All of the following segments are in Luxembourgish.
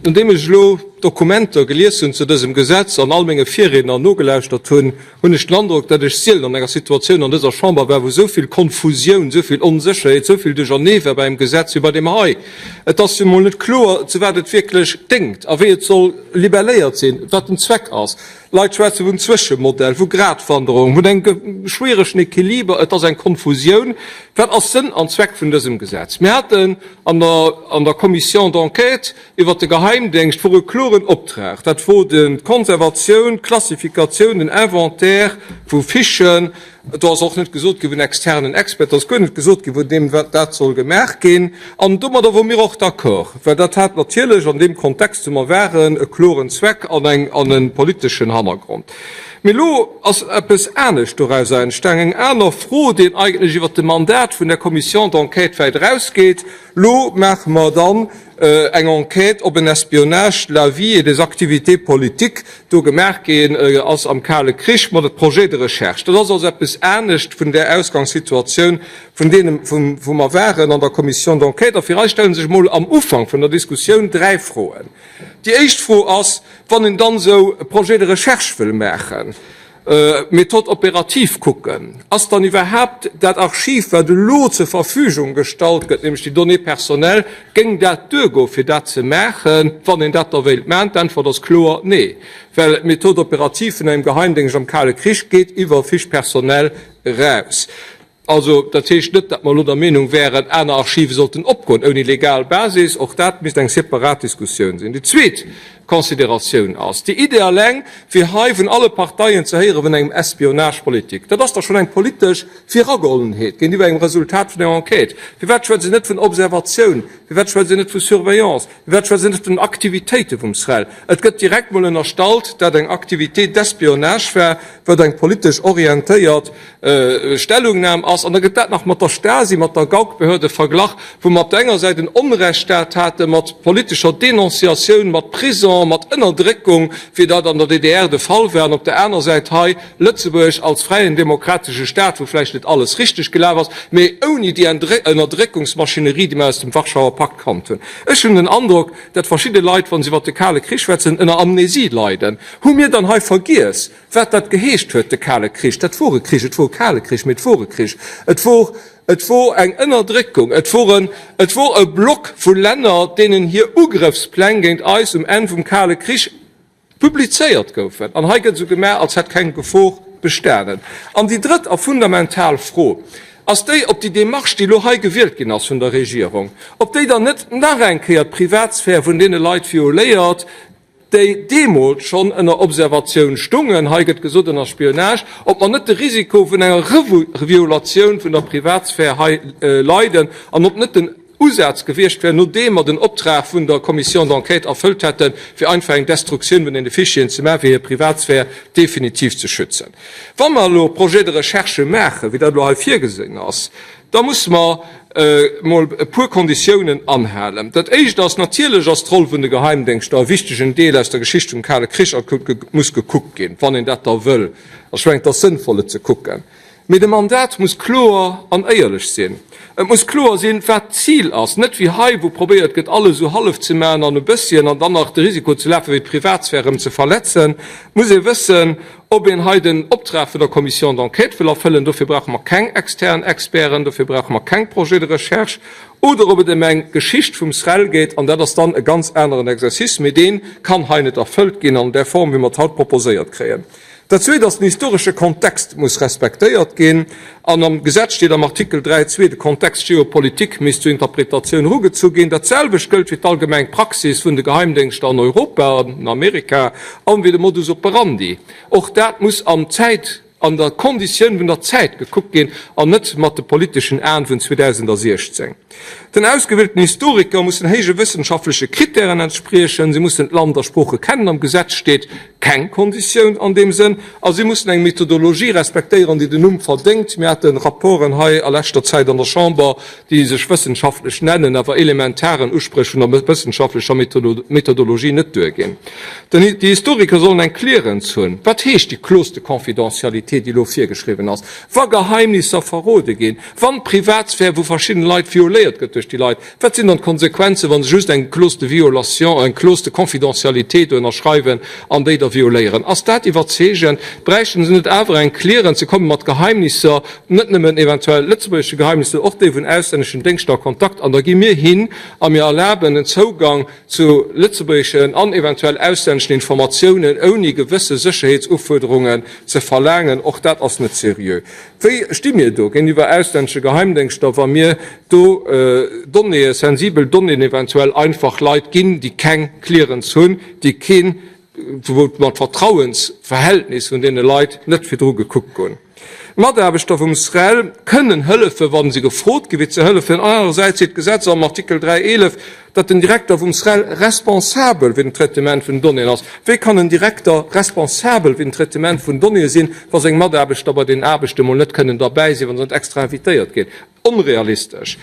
Nodeem ech elo d'Dokumenter gelies hunn zu dësem Gesetz an all menge Virriedner nogelauschtert hunn, hunn ech den Androck, datt ech sielen an enger Situatioun an dëser Chamber war, wou esou vill Konfusioun, esou vill Onsécherheet, esou vill Duerchernee war bei engem Gesetz wéi bei deem hei. Et ass jo mol net kloer, zu wat et wierklech déngt a wéi et soll libelléiert sinn, wat den Zweck ass. Leit schwätze vun Zwëschemodell, vu Gratwanderung, vun engem schwieregen Equiliber. Et ass eng Konfusioun. Wat ass Sënn an Zweck vun dësem Gesetz? Mir haten an der an der Commission d'enquête iwwert de Geheimdéngscht wor e kloren Optrag, dat wor d'Konservatioun, d'Klassifikatioun, den Inventaire vu Fichen. Do ass och net gesot gi vun externen Experten, do ass guer net gesot gi vun deem, wat dat soll gemaach ginn. An domadder wore mir och d'accord, well dat hat natierlech an deem Kontext, wou mer waren, e kloren Zweck an eng an e politeschen Hannergrond. Mee elo ass eppes anescht dorauser entstanen, eng aner Fro, déi eigentlech iwwert de Mandat vun der Commission d'enquête wäit erausgeet. Elo maache mer dann eng Enquête, ob en Espionnage de la vie et des activités politiques do gemaach ginn ass am Kale Krich mat e Projet de recherche. Dat ass also eppes anescht vun där Ausgangssituatioun, vun deem, wou mer waren an der Commission d'enquête. A fir eis stelle sech emol am Ufank vun der Diskussioun dräi Froen. Déi éischt Fro ass, wann een dann esou e Projet de recherche wëll maachen, Méthode opérative kucken, ass dann iwwerhaapt dat Archiv, wat elo zur Verfügung gestallt gëtt, nämlech déi Données personnelles, géing dat duergoen, fir dat ze maachen, wann een dat da wéilt maachen? D'Äntwert ass kloer nee, well d'Méthode opérative vun engem Geheimdéngscht am Kale Krich geet iwwer Fiches personnelles eraus. Also, dat heescht net, datt mer elo der Meenung wäeren, aner Archive sollten opgoen ouni legal Basis. Och dat misst eng separat Diskussioun sinn. Déi zweet Consideratioun ass, déi Idee alleng, fir hei vun alle Parteien ze héiere vun engem Espionnage politique, dat ass da schonn eng politesch Viragehollenheet géintiwwer engem Resultat vun enger Enquête. Firwat schwätzt een net vun Observatioun? Firwat schwätzt een net vu Surveillance? Firwat schwätzt een net vun Aktivitéite vum SREL? Et gëtt direkt mol ënnerstallt, dat eng Activité d'espionnage war, wat eng politesch orientéiert Stellungnam ass, an da gëtt dat nach mat der Stasi, mat der Gauck-Behörde verglach, wou mer op der enger Säit en Onrechtsstaat hate mat politescher Denonciatioun, mat Prison, mat Ënnerdréckung, wéi dat an der DDR de Fall war, an op der aner Säit hei Lëtzebuerg als fräien demokratesche Staat, wou vläicht net alles richteg gelaf ass, mee ouni déi Ënnerdréckungsmaschinerie, déi mer aus dem Warschauer Pakt kannt hunn. Ech hunn den Androck, datt verschidde Leit, wa se iwwer de Kale Krich schwätzen, ënner Amnesie leiden. Hu mir dann hei vergiess, Wat dat geheescht huet, de Kale Krich, dat wor e Krich, et wor e kale Krich, mee et wor e Krich, et wor, et wor eng Ënnerdréckung, et wor en, et wor e Block vu Länner, deenen hir Ugrëffspläng géint eis um Enn vum Kale Krich publizéiert goufen. An hei gëtt esou gemaach, als hätt keng Gefor bestanen. An déi drëtt a fundamental Fro ass déi, ob déi Démarche, déi elo hei gewielt ginn ass vun der Regierung, ob déi dann net nach eng Kéier d'Privatsphär vun deene Leit violéiert, déi deemools schonn ënner Observatioun stungen, hei gëtt gesot ënner Spionage, ob mer net de Risiko vun enger Reviolatioun vun der Privatsphär hei leiden an ob net den Usaz gewiescht wär, nodeem mer den Optrag vun der Commission d'enquête erfëllt hätten, fir einfach eng Destruktioun vun deene Fichieren ze maachen, fir hir Privatsphär definitiv ze schützen. Wa mer elo Projets de recherche maachen, wéi dat elo hei virgesinn ass, Da musse mer emol e puer Konditiounen anhalen. Dat Éischt ass, Natierlech ass d'Roll vun de Geheimdéngschter e wichtegen Deel aus der Geschicht vum Kale Krich a muss gekuckt ginn, wann een dat da wëll. Ech mengen, et ass sënnvoll, et ze kucken. Mee de Mandat muss kloer an éierlech sinn. Et muss kloer sinn, wat d'Zil ass, net wéi hei, wou probéiert gëtt, alles esou hallef ze maachen an e bësschen an dann nach de Risiko ze lafen, fir d'Privatsphär erëm ze verletzen. Et muss ee wëssen, Ob een hei den Optrag vun der Commission d'enquête wëll erfëllen, dofir brauche mer keng extern Experten, dofir brauche mer keng Projets de recherche, oder ob et ëm eng Geschicht vum SREL geet, an dat ass dann e ganz aneren Exercice, mee dee kann hei net erfëllt ginn an där Form, wéi mer et haut proposéiert kréien. Dat Zweet ass, den historesche Kontext muss respektéiert ginn. An am Gesetz steet am Artikel 3, zwee, de Kontext géopolitique misst zur Interpretatioun erugezu ginn. Dat selwecht gëllt fir d'allgemeng Praxis vun de Geheimdéngschter an Europa an Amerika an wéi de Modus operandi. Och dat muss am Zäit, an der Konditioun vun der Zäit gekuckt ginn an net mat de politeschen Aen vun 2016. Den ausgewielten Historiker mussen héije wëssenschaftleche Krittären entspriechen, si mussen d'Land a Sprooche kennen, am Gesetz steet keng Konditioun an deem Sënn, a si mussen eng Methodologie respektéieren, déi den Numm verdéngt. Mir hate Rapporten hei a leschter Zäit an der Chamber, déi sech wëssenschaftlech nennen, awer elementaren Uspréch vun der wëssenschaftlecher Methodologie net duerginn. Déi Historiker sollen eng Clearance hunn. Wat heescht déi Clause de confidentialité? Confidentialité, déi elo virgeschriwwen ass, wa Geheimnisser verrode ginn, wann d'Privatsphär vu verschiddene Leit violéiert gëtt duerch déi Leit, wat sinn dann d'Konsequenzen, wa se just eng Clause de violation, eng Clause de confidentialité do ënnerschreiwen an déi da violéieren? Ass dat iwwerzeegend? Bräichten se net awer eng Clearance, se komme mat Geheimnisser, net nëmmen eventuell lëtzebuergesche Geheimnisser, och déi vun auslänneschen Déngschter a Kontakt, an da gi mir hin a mir erlaben en Zougang zu lëtzebuergeschen an eventuell auslänneschen Informatiounen ouni gewësse Sécherheetsufuerderungen ze verlaangen. Och dat ass net seriö. Wéi sti mir do géintiwwer auslännesche Geheimdéngschter, wa mir do Donnéeë, sensibel Donnéeën eventuell einfach Leit ginn, déi keng Clearance hunn, déi keen, wou mer d'Vertrauensverhältnis vun deene Leit net virdru gekuckt hunn? D'Mataarbechter vum SREL kënnen hëllefen, wa se gefrot gi fir ze hëllefen. Anerersäits seet d'Gesetz am Artikel 3, 11, datt den Direkter vum SREL responsabel fir den Traitement vun Donnéeën ass. Wéi kann en Direkter responsabel fir den Traitement vun Donnéeë sinn, wa seng Mataarbechter bei den Aarbechte mol net kënnen derbäi sinn, wa se net extra invitéiert ginn? Onrealistesch.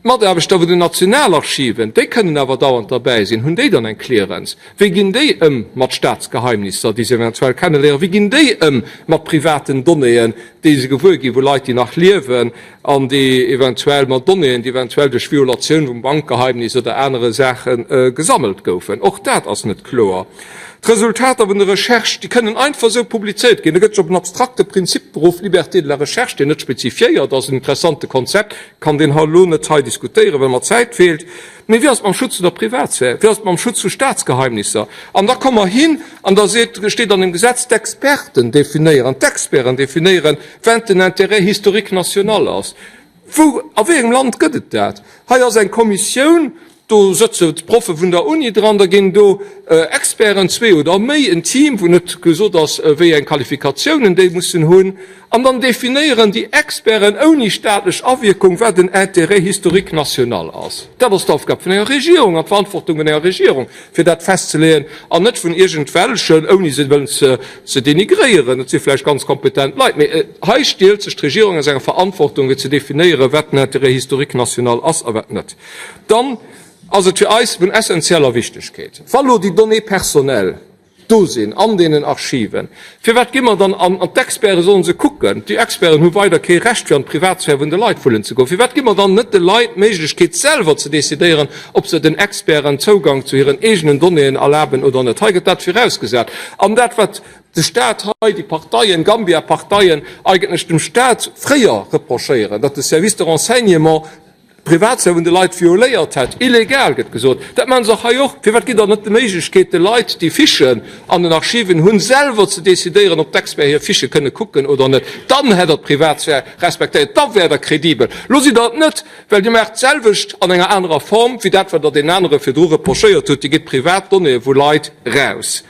D'Mataarbechter vun den Nationalarchiven, déi kënnen awer dauernd derbäi sinn. Hunn déi dann eng Clearance? Wéi ginn déi ëm mat Staatsgeheimnisser, déi se eventuell kenneléieren? Wéi ginn déi ëm mat privaten Donnéeën, déi se gewuer gi vu Leit, déi nach liewen an déi eventuell mat Donnéeën, déi eventuell duerch Violatioun vum Bankgeheimnis oder anere Saache gesammelt goufen? Och dat ass net kloer. D'Resultater vun der Recherche, déi kënnen einfach esou publizéiert ginn. Da gëtt sech op en abstrakte Prinzip beruff, Liberté de la recherche, deen net spezifiéiert ass, en interessante Konzept, kann deen haut elo net hei diskutéieren, well mer d'Zäit feelt. Mee wéi ass et mam Schutz vun der Privatsphär? Wéi ass et mam Schutz vu Staatsgeheimnisser? An da komme mer hin an da seet, steet an dem Gesetz, d'Experten definéieren, d'Experten definéieren, wat den Intérêt historique national ass. Wou, a wéi engem Land gëtt et dat? Hei ass eng Kommissioun, do sëtze d'Proffe vun der Uni dran, da ginn do Experten, zwee oder méi, en Team, wou net gesot ass, wéi eng Qualifikatiounen déi mussen hunn, an dann definéieren déi Experten ouni staatlech Awierkung, wat en Intérêt historique national ass. Dat ass d'Aufgab vun enger Regierung an d'Verantwortung vun enger Regierung, fir dat festzeleeën, an net vun iergendwelchen, ouni se wëllen ze denigréieren, et si vläicht ganz kompetent Leit, mee hei stielt sech d'Regierung aus enger Verantwortung, fir ze definéieren, wat den Intérêt historique national ass a wat net. Dann ass et fir eis vun essentieller Wichtigkeet, wa lo déi Données personnelles do sinn an deenen Archiven, firwat gi mer dann an, an d'Experte sollen se kucken, déi Experten hu weider kee Recht fir an d'Privatsphär vun de Leit wullen ze goen, firwat gi mer dann net de Leit d'Méiglechkeet selwer ze decidéieren, ob se den Experten Zougang zu hiren eegenen Donnéeën erlaben oder net? Hei gëtt dat virausgesat. An dat wat de Stat hei, déi Parteien, Gambia-Parteien eigentlech dem Stat fréier reprochéieren, datt de Service de renseignement d'Privatsphär vun de Leit violéiert hätt, illegal gëtt gesot, dat maachen se och hei och. Firwat gitt Der net d'Méiglechkeet de Leit, déi Fichen an den Archiven hunn, selwer ze decidéieren, ob d'Experten hir Fichë kënne kucken oder net? Dann hätt Der d'Privatsphär respektéiert, da wäert Der kredibel. Lo sidd Der et net, well Dir maacht d'selwecht an enger anerer Form wéi dat, wat Der deenen anere virdru reprochéiert hutt. Dir gitt privat Donnéeë vu Leit raus.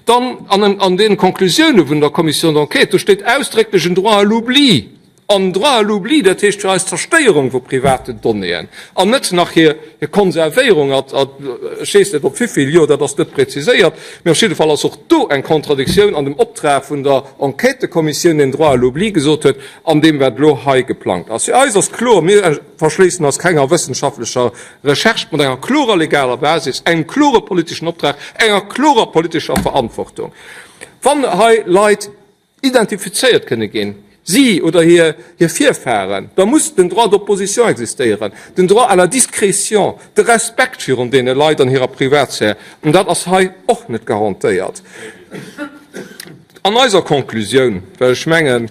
Dann an den Konklusioune vun der Commission d'enquête, do steet ausdrécklech en Droit à l'oubli. En Droit à l'oubli, dat heescht fir eis d'Zerstéierung vu privaten Donnéeën an net nach hir Konservéierung, ech weess net op wivill Joer, dat ass net präziséiert, mee op jidde Fall ass och do eng Contradictioun an dem Optrag vun der Enquêtëkommissioun, deen Droit à l'oubli gesot huet, an deem wat elo hei geplangt ass. Fir eis ass kloer, mir verschléissen eis kenger wëssenschaftlecher Recherche mat enger klorer legaler Basis, engem klore politeschen Optrag, enger klorer politescher Verantwortung. Wann hei Leit identifizéiert kënne ginn, si oder hir Virfahren, da muss den Droit d'opposition existéieren, den Droit à la discrétion, de Respekt virun deene Leit an hirer Privatsphär. An dat ass hei och net garantéiert. An eiser Konklusioun, well ech mengen,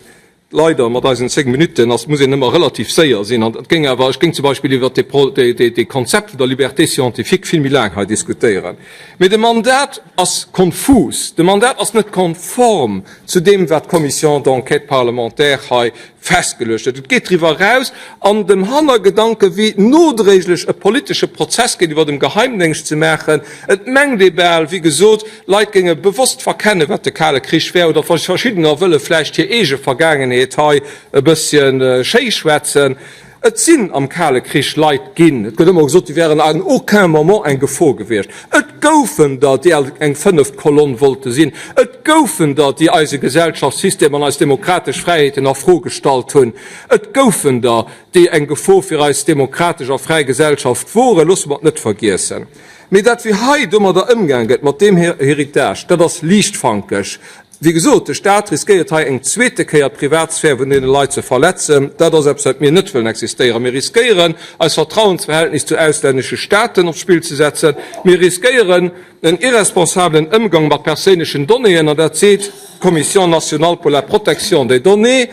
leider mat eisen 10 Minutten ass, muss een ëmmer relativ séier sinn, an et géing awer, ech géing zum Beispill iwwert dee Konzept vun der Liberté scientifique vill méi laang hei diskutéieren, mee de Mandat ass konfus, de Mandat ass net konform zu deem, wat d'Commission d'enquête parlementaire hei festgeluecht huet. Et geet driwwer eraus an dem Hannergedanke wéi nodréiglech e politesche Prozess géintiwwer dem Geheimdéngscht ze maachen. Et mengt ee bal, wéi gesot, Leit géinge bewosst verkennen, wat de Kale Krich wär, oder verschiddener wëlle vläicht hir eege Vergaangenheet hei e bësschen schéischwätzen. Et sinn am Kale Krich Leit ginn, et gëtt ëmmer gesot, déi wären à aucun moment eng Gefor gewiescht. Et goufen der, déi eng fënneft Kolonn wollte sinn. Et goufen der, déi eise Gesellschaftssystem an eis demokratesch Fräiheeten a Fro gestallt hunn. Et goufen der, déi eng Gefor fir eis demokratesch a fräi Gesellschaft woren. Loosse mer et net vergiessen. Mee dat, wéi hei domadder ëmgaang gëtt, mat deem Héritage, dat ass liichtfankeg. Wéi gesot, de Staat riskéiert hei eng zweete Kéier d'Privatsphär vun deene Leit ze verletzen. Dat ass eppes, wat mir net wëllen existéieren. Mir riskéieren, eist Vertrauensverhältnis zu auslännesche Staaten op d'Spill ze setzen. Mir riskéieren en irresponsabelen Ëmgang mat perséinlechen Donnéeën, an dat seet d'Commission nationale pour la protection des données.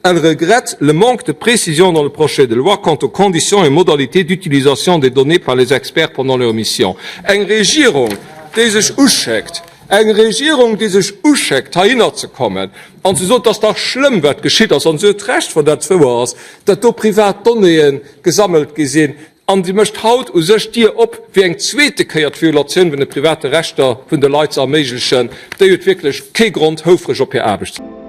Elle regrette le manque de précision dans le projet de loi quant aux conditions et modalités d'utilisation des données par les experts pendant leur mission. Eng Regierung, déi sech uschéckt, eng Regierung, déi sech uschéckt, heihinner ze kommen an ze soen, et ass dach schlëmm, wat geschitt ass, an se huet Recht, wann dat wouer ass, datt do privat Donnéeë gesammelt gi sinn, An si mécht haut u sech d'Dier op, fir eng zweete Kéier d'Violatioun vun de private Rechter vun de Leit ze erméiglechen. Déi huet wierklech kee Grond, houfreg op hir Aarbecht ze.